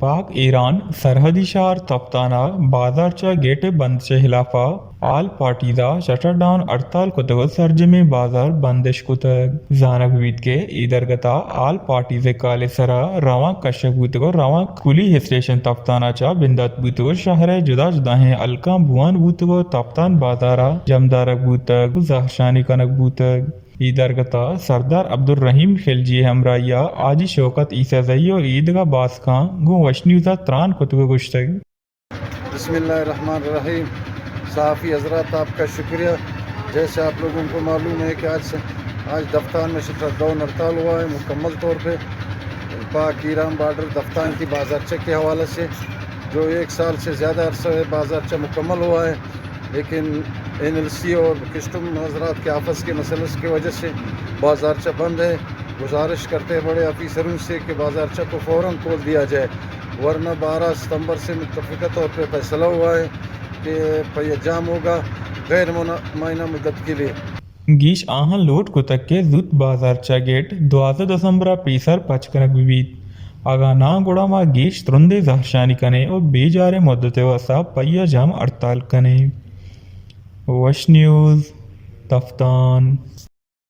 پاک ایران سرحدی شہر تفتان ء بازارچہ گیٹ ء بندش ء ہلاف ء آل پارٹیز ء شٹر ڈاؤن ہڑتال کتگ ء سرجمیں بازار بندش کتگ۔ زانگ بیت کہ اے درگت ء آل پارٹیز ء کال ء سرا روانک کشگ بوتگ ء روانک پولیس اسٹیشن تفتان ء چہ بندات بوتگ ء شہر ء جدا جدائیں ہلکاں بوان بوتگ ء تفتان بازار ء جمدارگ بوتگ ء زہرشانی کنگ بوتگ۔ اے درگت ء سردار عبدالرحیم خلجی ء ہمراہی ء حاجی شوکت عیسیٰ زئی ء ایدگہ باسکاں گوں وش نیوز ء تران کتگ ء گوشتگ۔ بسم اللہ الرحمن الرحیم۔ صحافی حضرات، آپ کا شکریہ۔ جیسے آپ لوگوں کو معلوم ہے کہ آج سے، آج دفتان میں شٹر ڈاؤن ہڑتال ہوا ہے مکمل طور پہ پاک ایران بارڈر دفتان کی بازارچہ کے حوالے سے، جو ایک سال سے زیادہ عرصہ ہے بازارچہ مکمل ہوا ہے، لیکن این ایل سی اور کسٹم حضرات کے آفس کے مسئلے کی وجہ سے بازارچہ بند ہے۔ گزارش کرتے ہیں بڑے آفیسروں سے کہ بازارچہ کو فوراً کھول دیا جائے، ورنہ بارہ ستمبر سے متفقہ طور پہ فیصلہ ہوا ہے کہ پہ یہ جام ہوگا غیر منا-، معینہ مدت کے لیے۔ گیش آہاں لوٹ کتگ کہ زوت بازارچہ گیٹ دوازدہ دسمبر ء پیسر پچ کنگ بہ بیت۔ اگاں ناں گڑا ما گیش ترندیں زہرشانی کنیں و بے جاریں مدت ء واستہ پہ آ جام ہڑتال کنیں۔ وش نیوز، تفتان۔